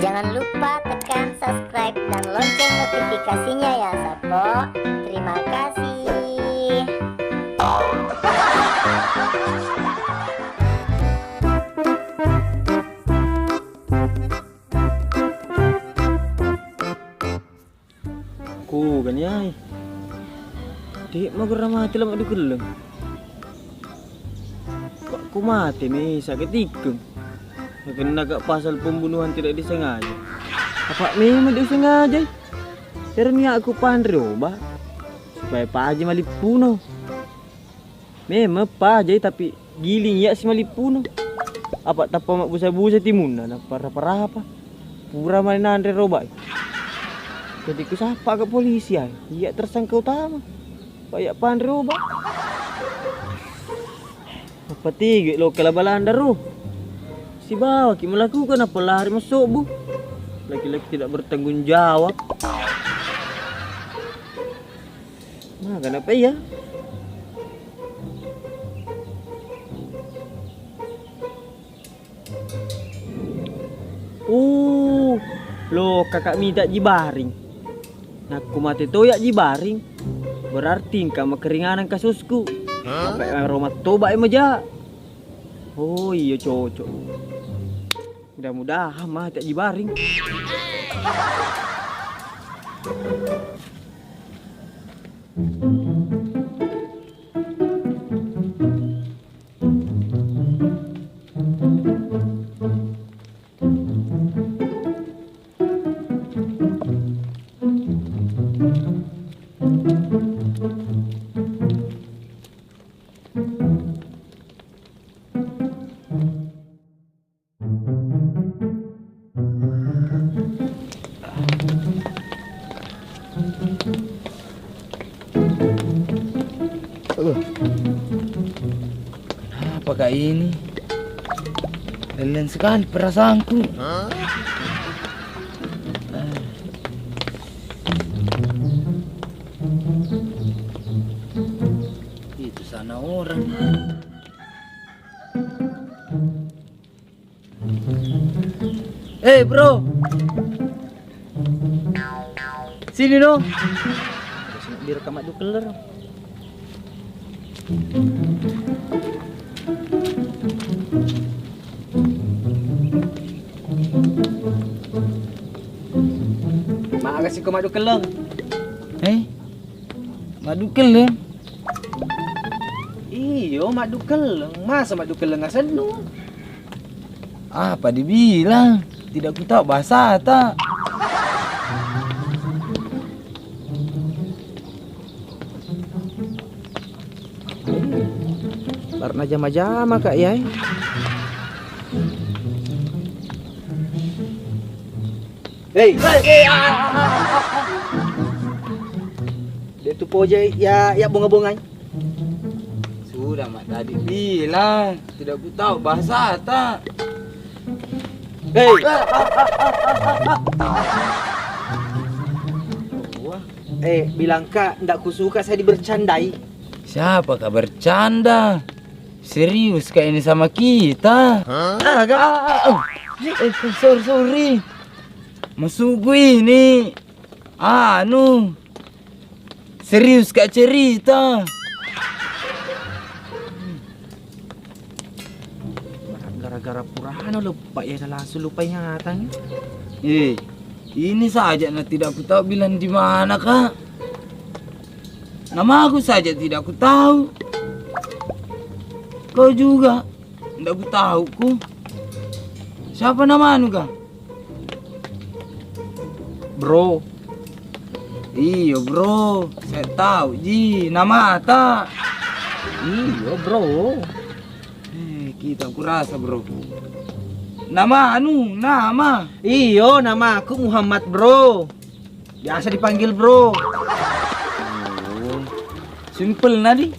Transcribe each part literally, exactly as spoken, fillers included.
Jangan lupa tekan subscribe dan lonceng notifikasinya ya, Sappo. Terima kasih. Kugani ai. De'ma gurra mate la maddukelleng. Pak, ku mate mi saketikeng. Nakenna ka pasal pembunuhan tidak disengaja. Apa memang disengajai? Terniat ku panre oba supaya paja malippuno. Memang pajai, tapi giling iya si malippuno. Apa tappa mabbusa-busa timunna, nappa rapa-rapa. Pura mani nanre roba. Jadi ku sapa ke polisi ai, iya tersangka utama. Paya panre roba. Apa tigi lo kala Balanda ro. Sibawa ki melakukan apa lari masobu. Laki-laki tidak bertanggung jawab. Nah, kenapa iya? Uh, lo kakak mita jibaring. Nakku mate toya jibaring. Berarti engka makeringanan kasusku. Sampai ro mattoba e maja. Oh iya, cocok. Mudah-mudahan mate jibaring. Aduh. Kenapa kak ini? Lelen sekali perasaanku. Itu sana orang. Eh, bro. Sini no. Direkam madu keler. Maga siko madu keleng. Eh? Madu keleng? Iyo, madu keleng. Masa madu keleng asennu? Apa dibilang? Tidak kutahu bahasata. Karena jama-jama kak ya. Hei, hei, hei, ah, ah, ah, ah. Dia tu poja ya, ya bonga-bongai. Sudah mak tadi bilang, tidak ku tahu bahasata. Hei. Wah. Eh, bilang kak, ndak kusuka saya dibercandai. Siapa kak bercanda? Serius kak ini sama kita? Hah? Ah, kak. Ah, ah, ah. Eh, eh, sorry, sorry. Maksudku ini, anu, serius kak cerita. Gara-gara purana lupa ya, langsung lupa ingatan. Eh, ini saja na tidak ku tahu bilang di mana kak. Namaku saja tidak ku tahu. Kau juga. Ndak ku tahu ku. Siapa namanu kah? Bro. Iyo bro, saya tahu ji namata. Iyo bro. Eh, kita kurasa bro. Nama anu, nama. Iyo, nama aku Muhammad bro. Biasa dipanggil bro. Oh, simple nadi.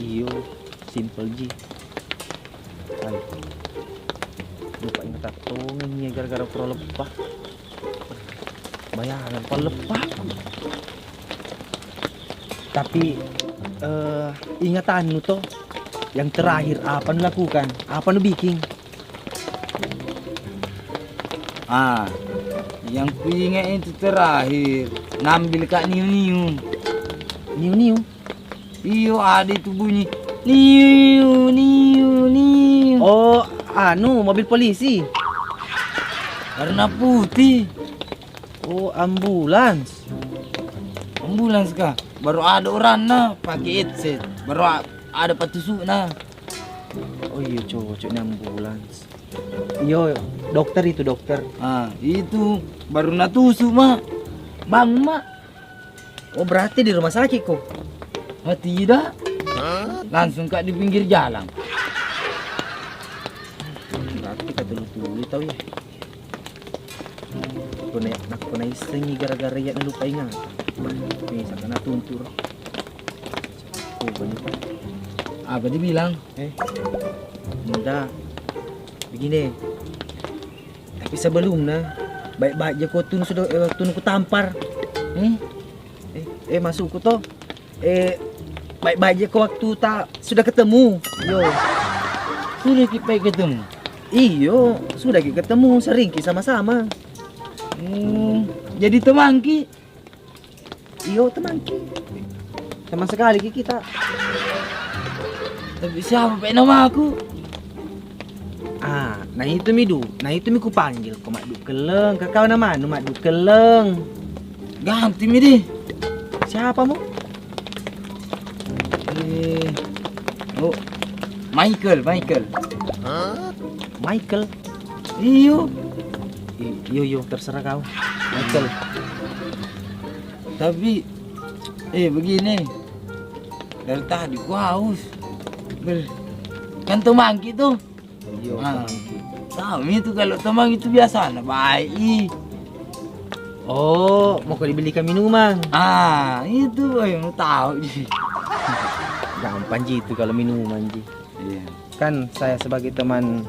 Iyo. Simple ji. Ai. Lupa ingat tongeng ya gara-gara pro lepa. Bayangan pa lepa. Tapi eh, ingat anu to. Yang terakhir apa nu lakukan? Apa nu bikin? Ah, yang kuingat itu terakhir, nambil Kak Niu-niu. Niu-niu? Iyo, ada itu bunyi niu, niu, niu. Oh, anu, mobil polisi. Warna putih. Oh, ambulans. Ambulans kah? Baru ada orangna pakai headset. Baru a-, ada patusukna. Oh iya, cocok nih ambulans. Iyo, dokter itu, dokter. Ah, itu baru natusuk, Mak. Bangun, Mak. Oh, berarti di rumah sakit ko? Ah, tidak. Langsung, Kak, di pinggir jalan. Berarti kata lu tuli tau ya. Kone, nakko naissengi gara-gara iya nalupa ingatan. Bisa kena tuntur. Oh, bener. Apa dibilang? Eh, enggak. Begini. Tapi sebelumnya, baik-baik je ko tunu sudah, eh, tunu ku tampar. Hmm? Eh, eh, masukku to. Eh, baik-baik je ko waktu tak sudah ketemu. Yo. Sudah kita ketemu. Iyo, sudah kita ketemu, sering ki sama-sama. Hmm, jadi teman ki? Iyo, teman ki. Sama sekali ki kita. Tapi siapa pe namaku? Ah, nah itu mi du, nah itu mi kupanggil ko Maddu Kelleng, kakau namanu Maddu Kelleng. Ganti mi di. Siapa mu? Eh, oh, Michael, Michael. Michael? Iyo. I-, iyo, iyo, terserah kau. Michael. Tapi, eh, begini. Dari tadi ku haus. Ber-, kan teman ki tu. Iyo, ah, teman ki. Tahu itu kalau teman itu biasanya baik. Oh, mau kau dibelikan minuman? Ah, itu boy, mau tahu ji. Gampang ji itu kalau minuman ji. Iya. Kan saya sebagai teman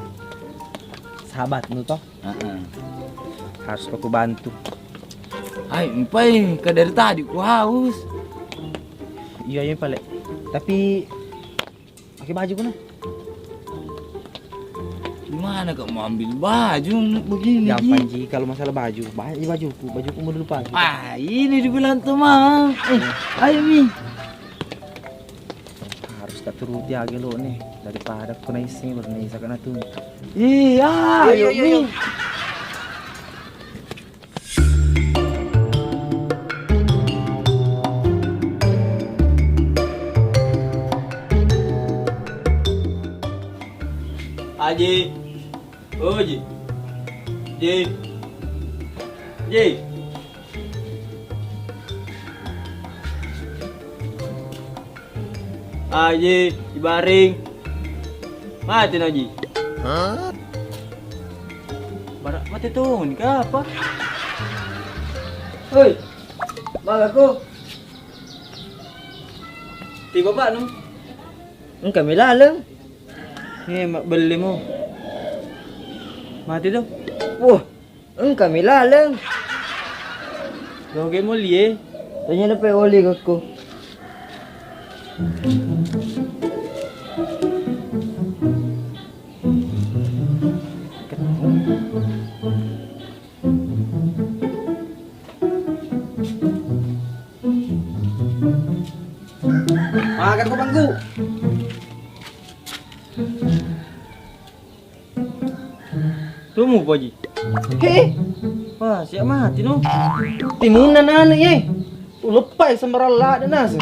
sahabatmu toh. Heeh. Harus kau bantu. Hai, empai, ke dari tadi ku haus. Iya, iya, Pak Lek. Tapi pakai baju ku nah. Gimana kau mau ambil baju begini, gampang ji? Ji, kalau masalah baju, banyak ji bajuku, bajuku mau dulu pagi. Ah, ini dibilang teman. Eh, ayo mi. Harus tak turuti age lo nih, daripada kena iseng, baru naisa kena tuntut. Iya, ayo, ayo, ayo, mi. Aji. Oh, Ji. Ji. Ji. Aji, ibaring. Mate na, Ji. Hah? Bara-, mate toni kapa? Hoi, maga ko? Tiba bapaknu? Engka mi laleng. Eh, mabbelle mo. Mate to? Wah, engka mi laleng. Loge moli e. Tanya na pe oli gakko. Makan ko bangku. Tumu poji. He. Wah, siap mati no. Timunna nanu ye. Uleppai sembarang lada nase.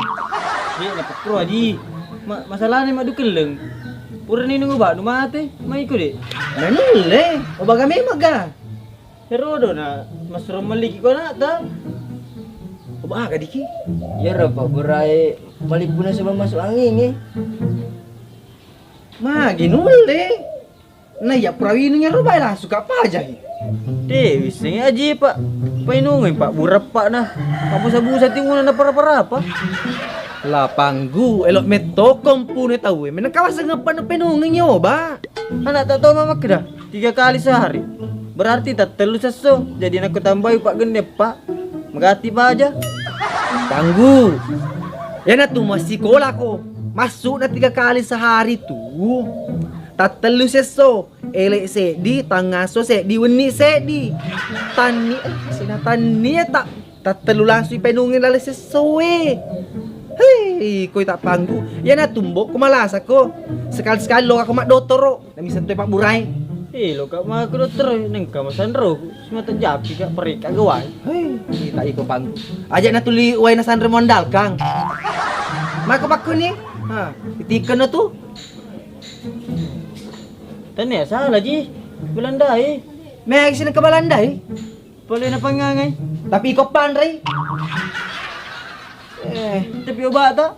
Ye, napakkuro aji. Ma-, masalahnya madu kelleng. Purani nunggu bak nu mate, mai iko de. Nanulle, obaga memang ga. Herodo na masuro meliki ko anak ta. Obaga diki. Yaro pa burai malipuna sebab masuk angin ye. Magi nulle. Na iya pura winung ero bae langsung ka pajahi. De, wisseng aji, Pak. Painungi, Pak, bureppa na. Pabusa-busa timuna na para-para apa? La panggu, elok metto ko mpune tauwe. Meneng kawaseng apa nu penungi nyoba. Anak tak tahu mama keda tiga kali sehari. Berarti tak telu sesso. Jadi nak tambahi Pak gende, Pak. Magati paja. Panggu. Ena tu masih sekolah ko. Masuk na tiga kali sehari tu. Tak telu sesso. Ele seddi, tangaso seddi, wenni seddi. Tanni, eh, sina tanni, eh, tak, tak telu langsung ipenungi laleng sessoe. Hei, koi tak panggu. Iya na tumbo, ko malasa ko. Sekali-sekali lo aku mak dotoro. Nami sentuh pak burai. Eh, lo kak mah aku dotoro, nengka masanro. Semata japi kak, perika gawai. Hei, kita iko panggu. Aja na tuli wai na sanre mondal kang. Maka pakku ni. Ha, itikana tu. Tania salah ji, Belandai. Magi sini ke Belandai? Boleh na pangangai. Tapi iko panrei. Eh, tapi obat tak?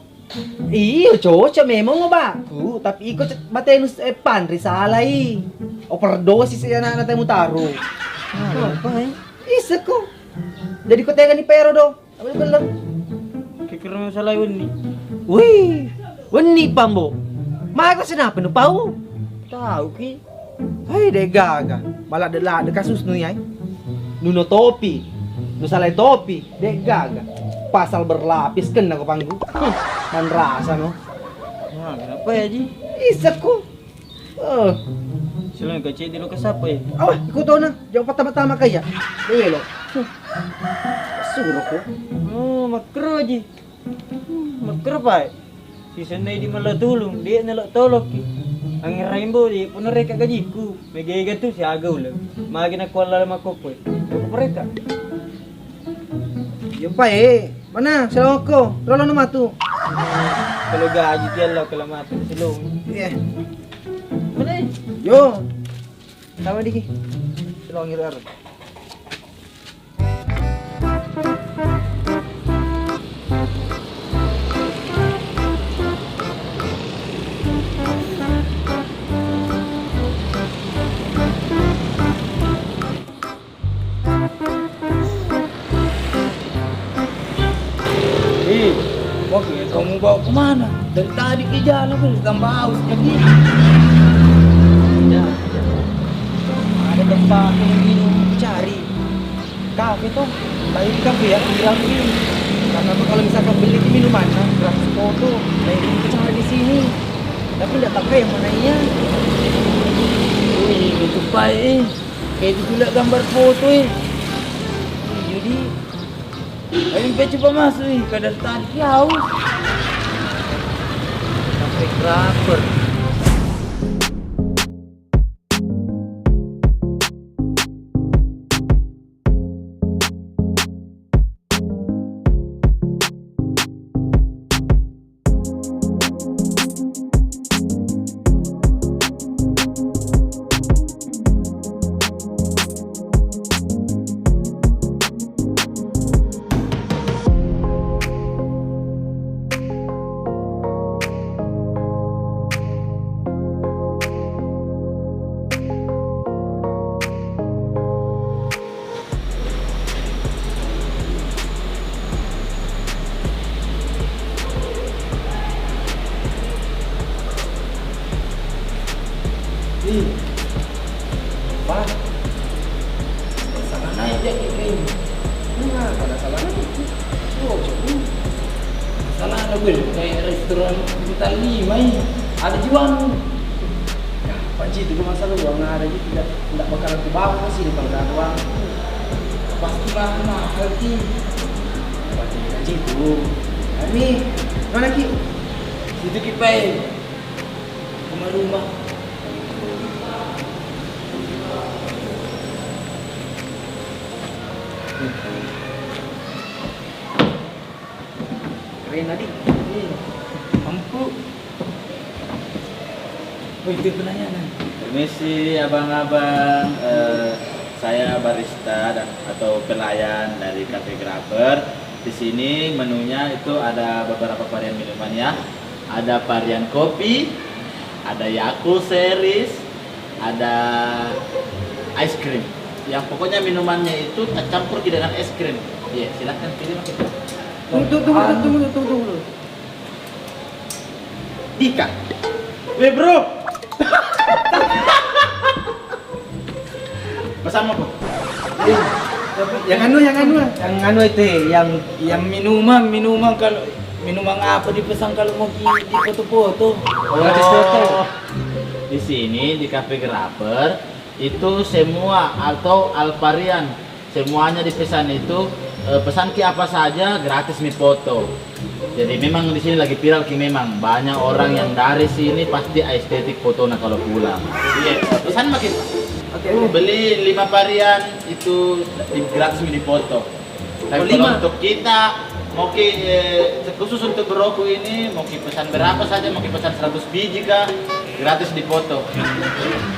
Iyo, cocok memang obatku, tapi iko ce-, batenu s-, eh, panrei salai. Overdosis ya anak-anak temu taruh. Apa eh? Iseko. Jadi ko tega ni pero do. Apa belum? Kira masalah wenni. Wih, wenni pambo. Maka senapa nu pau? Tahu ki. Hei, de gaga. Malah de la de kasus nu yai. Nuno topi. Nu salai topi, de gaga. Pasal berlapis kena ko panggu. Manrasa no. Wah, kenapa ya ji? Isako. Eh. Silong ka ceddi lo kasapa ya? Awa, iko tona. Jauh pertama-tama kaya. Dewe lo. Suruh ko. Oh, makro ji. Makro pai. Sisennai di melo tulung, de nelo tolokki. Angin raimbo de punareka gajiku. Mega-ega tu siaga uleng. Magi nakualla makkokkoe. Aku mereka. Yo pae, mana selongko, rolo no matu. Kalau gaji tiallo kalau matu selong. Iya. Mana? Yo. Sama diki. Selong iru. Eh, wah, kamu bawa kemana? Dari tadi ke jalan, aku tambah haus lagi. Ya, ada tempat minum cari. Kafe toh, tapi di kafe ya, bilang ini. Karena tuh kalau misalkan beli minuman, nah, gratis foto. Nah, ini kita cari di sini. Tapi nggak tahu yang mana iya. Wih, itu baik eh. Kayak itu juga gambar foto eh. Wih, jadi, ayo coba masuk eh. Kadang tadi haus. Sampai rapper. Ih, Pak. Salah naik ya ini. Nah, pada salah naik. Oh, jadi. Salah ada gue kayak restoran bintang lima ini. Ada juang. Kapan sih itu masalah uang ada gitu, tidak, tidak bakal aku bawa sih kalau ada uang. Pasti mahal, mahal ki. Pasti kita situ. Kami mana ki? Situ ki pai. Rumah-rumah. Keren tadi. Mampu. Oh, itu penanyanan. Permisi abang-abang, eh, saya barista dan atau pelayan dari Cafe Grabber. Di sini menunya itu ada beberapa varian minuman ya. Ada varian kopi, ada Yakult Series, ada ice cream. Yang pokoknya minumannya itu tercampur dengan es krim. Iya, silakan pilih, Mas. Tunggu, tunggu, tunggu, tunggu, tunggu, tunggu. Dika. Weh, bro. Bersama, bro. Yang anu, yang anu. Yang anu itu, yang, yang minuman, minuman kalau minuman apa dipesan kalau mau di, di foto-foto? Oh. Gratis foto. Di sini, di Cafe Grapper, itu semua atau all varian, semuanya dipesan itu, eh, pesan ki apa saja, gratis mi foto. Jadi memang di sini lagi viral ki, memang banyak orang yang dari sini pasti estetik fotona kalau pulang. Iya, pesan makin. Oke, oke. Beli lima varian itu gratis mi difoto. Tapi Oh, kalau lima. Untuk kita, mau ki, eh, khusus untuk broku ini, mau ki pesan berapa saja, mau ki pesan seratus biji kah, gratis difoto.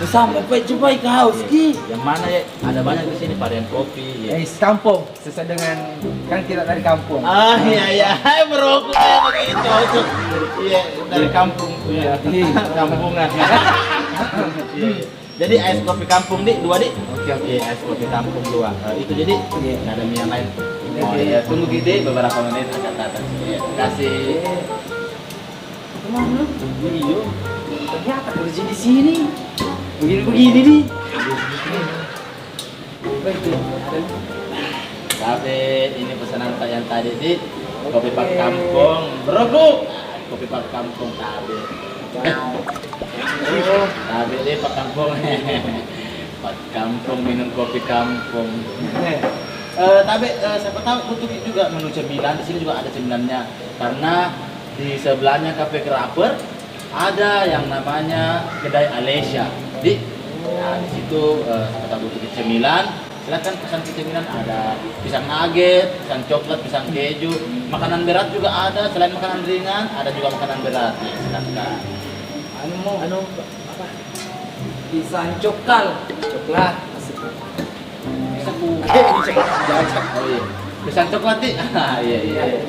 Sampai, Pak, coba kau, Ski. Yang mana, ya? Ada banyak di sini varian kopi, ya. Eh, kampung, sesuai dengan, kan kita dari kampung. Ah, iya, iya. Hai, broku, kayak begitu, cocok. Iya, dari kampung. Iya. Kampungan. Iya, iya. Jadi es kopi kampung, Dik, dua, Dik. Oke, oke. Iya, es kopi kampung dua. Eh, itu jadi Iya. Nggak ada mie yang lain. Oke. Oh, iya, tunggu gede beberapa menit, akan datang. Iya, kasih. Kemana lu? Iya. Ternyata kerja di sini. Begini-begini nih. Baik, tuh. Ada. Tapi ini pesanan Pak yang tadi, Dik. Kopi Pak Kampung. Bro, Bu. Kopi Pak Kampung tadi. Oh. Tapi dia Pak Kampung. Pak Kampung minum kopi kampung. Eh, tapi, eh, siapa tahu butuh juga menu cemilan. Di sini juga ada cemilannya. Karena di sebelahnya Cafe Grapper ada yang namanya kedai Alesia. Di, nah, di situ, eh, siapa tahu butuh cemilan, silakan pesan ke cemilan. Ada pisang nugget, pisang coklat, pisang keju. Makanan berat juga ada. Selain makanan ringan, ada juga makanan berat. Ya, silakan. Anu mau, anu apa? Pisang coklat, coklat. Asik. Pisang bukan. Oh, iya. Pisang coklat, Dik. Ah, iya, iya.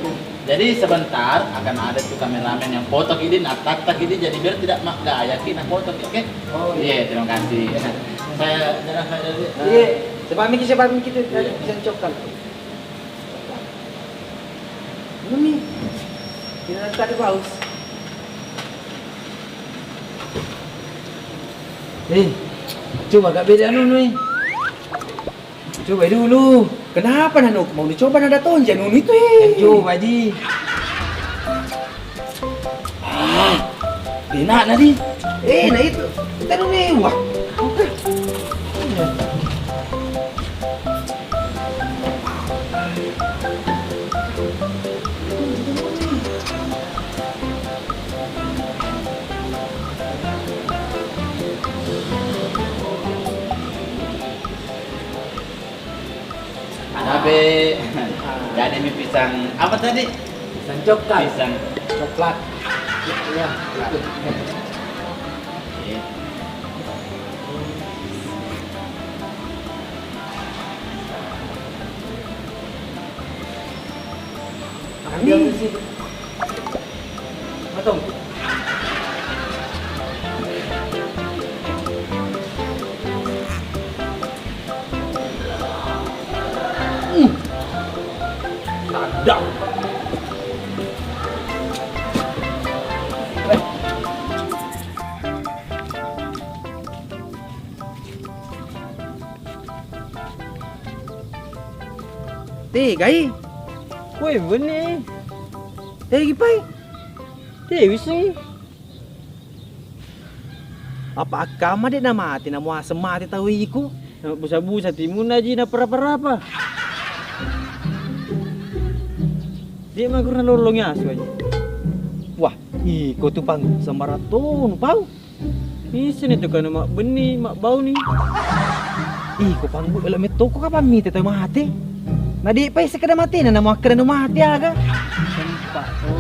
Jadi sebentar akan ada tuh kameramen yang foto ki, Dik, nah, tak, tak, Dik, jadi biar tidak mak gaya ki, nah, foto ki, oke? Oh, iya. Iya, terima kasih. Saya jalan, saya dulu. Iya. Coba miki, coba miki tuh, Iya. Pisang coklat. Ini. Kita tadi paus. Eh, coba gak beda anu, Nui. Coba dulu. Kenapa, Nanu? Mau dicoba nada tonja, Nunu itu, eh. Coba, Ji. Ah, enak, Nadi. Eh, nah itu. Kita mewah. Oke. Ada be. Jadi mi pisang apa tadi? Pisang coklat. Pisang coklat. Iya, itu. Oke. Amin. Matong. Hmm. Tadang. Eh. Tegai. Kue bene. Tegi pai. Te wisseng. Apa akkama de' namate, namuaseng mate tau iko. Busa-busa timunna ji, naperapa-rapa. De' maguru nalolongi asu aja. Wah, iko tu pang sembarang tonu pau. Isseng tu kanu mabbenni, mabbauni. Ih, ko panggu elo mettoko kapang mite tau mate. Na de' pai sekkeda matena, namo akkeda no mate aga. Sempa to.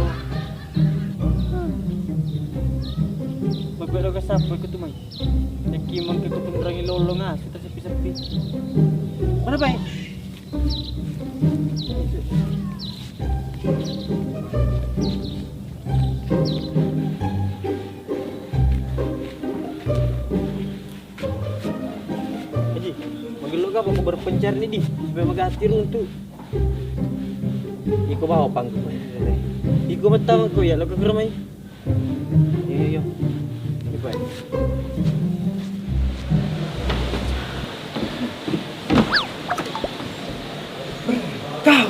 Mabbe lo kasappo ko tu mai. Yakki mangke ko tunrangi lolong asu ta seppi-seppi. Mana pai? Haji, magello ga pako berpencar ni di, supaya magatti runtu. Iko bawa pangku. Iko mettama ko ya, lo ke rumah. Iyo, iyo. Iko ya. Kau.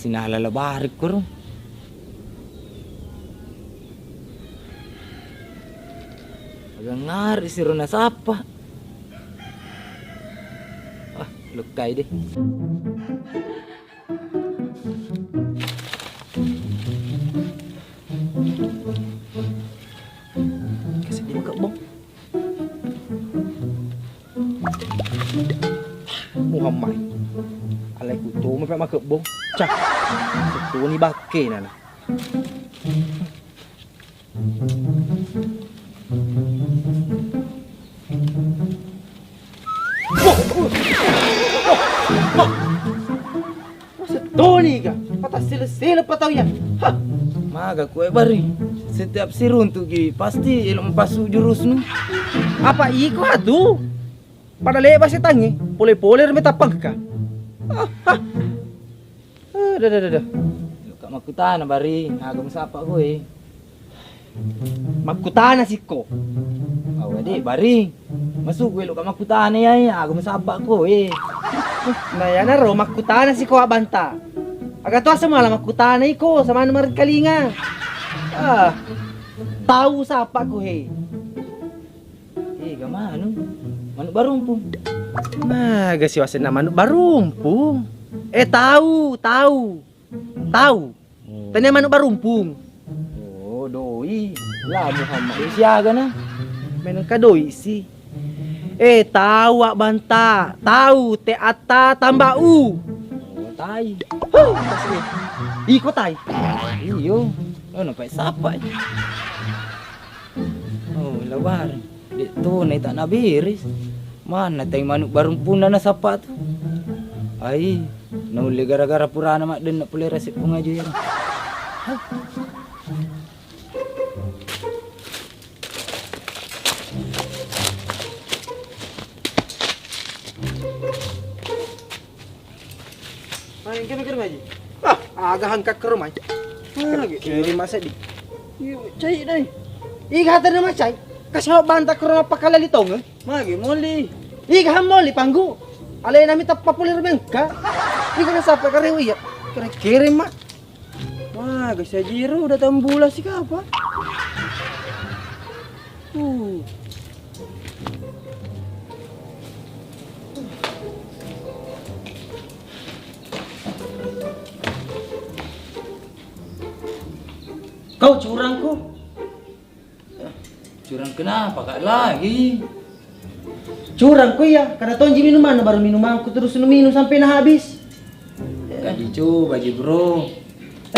Sinala labari koro. Agangngari siro nasappa. Ah, lukkai deh. Kasih dia kebbong. Muhammad. Alai kutu mau pakai makebbong. Cah. Setuni bakke nana. Wah, wah, wah, wah. Masa toni ga? Patah sele-sele patau ya. Hah. Maga kue bari. Setiap siruntuki pasti elo mpasu jurusnu. Apa iko atu? Pada leba setangnge, pole-pole reme tappangka. Ah, hah. Eh, dah, dah, dah, dah. Ka makkutana bari, aga musapa koe? Makkutana sikko. Awa de bari. Masuk gue lo ka makkutana ya, aga musapa koe? Nah, ya naro makkutana sikko abanta. Aga to asa mala makkutana iko sama anu marengkalinga. Ah. Tau sapa ko he? Ega manu? Manu barumpung. Maga siwasenna manu barumpung? Eh, tau, tau. Tau. Oh. Tania manu barumpung. Oh, doi. La Muhammad doi siaga na. Meneng ka doi si. Eh, tau abbanta. Tau te atta tambah u. Oh, tai. Huh, iko tai. Iyo. Oh, nampai sapa? Oh, labar. Dek to naita naberes. Mana tai manu barumpunna nasappa tu? Ai, naulle gara-gara purana maddenna pole resep pungaju ya. Main kami ke rumah ji. Ah, aga hangka ke rumah. Ah, lagi. Kiri masa di. Iyo, cai dai. Iga hata nama cai. Kasih banta ke rumah pakala litong. Magi moli. Iga ham moli panggu. Alena mi tappa puli rumengka. Iga na sapa kare iya. Kere kere ma. Wah, gas aja ro, udah tambula si kapa. Uh. Kau curang ko. Curang kenapa, Kak, lagi? Curang ko iya, kada tonji minumanna, baru minumanku terus nu minum sampai na habis. Kan dicoba ji, Bro.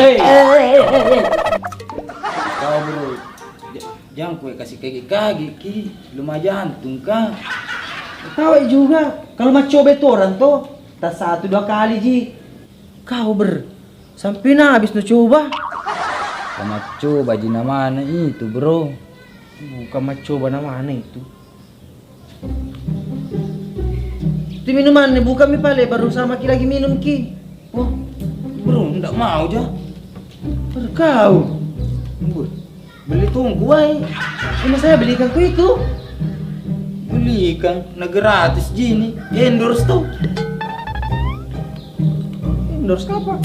Hei. Kau, Bro. Ja-, jangan kue kasih kage-kage ki, lumah jantung ka. Kau juga, kalau mau coba itu orang tuh, tak satu dua kali ji. Kau ber, Sampai na habis nu coba. Kamaccoba ji namana itu, Bro. Bukan maccoba namana itu. Itu minumannya bukan mi pale, baru sama ki lagi minum ki. Wah, Bro, ndak mau ja. Kau. Beli tungku wae. Ini saya belikan ku itu. Belikan, na gratis jini. Endorse tuh. Endorse apa?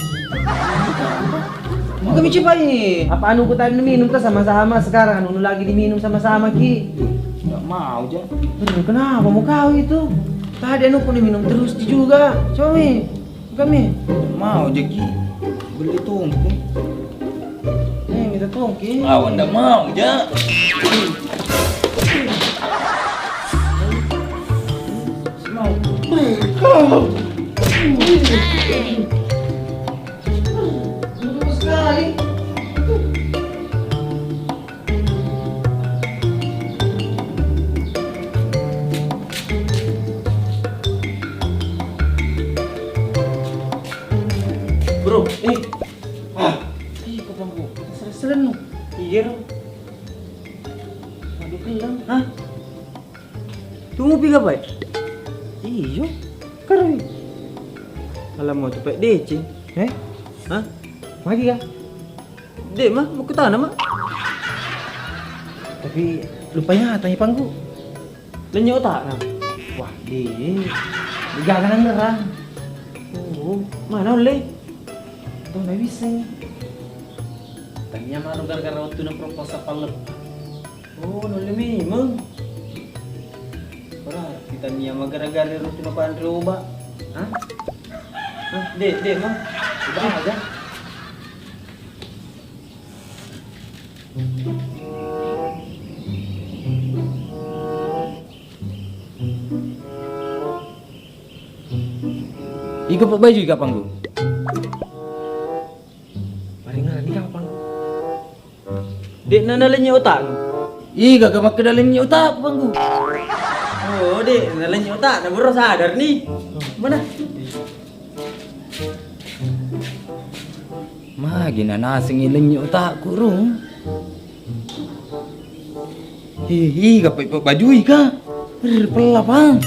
Bukan bici pai. Apa anu ku tadi minum tuh sama-sama, sekarang anu lagi diminum sama-sama ki. Nggak mau ja. Aduh, kenapa mau kau itu? Tadi anu ku minum terus juga. Coba mi. Kami mau jeki beli tongki. Eh, minta tongki. Awan ndak mau ja. Mau. Kau. Sekali. Bro, eh. Ah, ih, kau tunggu. Seren-seren nu. Iya, Bro. Waduh, kelang. Hah? Tunggu pi gapai? Iyo. Karui. Alam mau cepat deceng. Eh? Hah? Magi kah? Dek mah, mau kutana mah. Tapi lupa ingatan panggu. Lenyok tak nah? Wah, dek. Digagangan nerang. Oh, mana oleh? Tau nawisseng. Tania maro gara-gara wettunna proposal palleppa. Oh, nulle memeng. Berarti tania magara-gara wettunna panre oba. Hah? Hah, dek, dek, mah. Coba aja. Iko pabaju ika panggu. Paringan ni kapang. Dek na nalenye otak. Iga ga makkeda lenye otak panggu. Oh, dek nalenye otak na baru sadar ni. Mana? Magi na nasengi lenye otakku rung. Ih, iga pa pabajui ka. Rr, pella pang.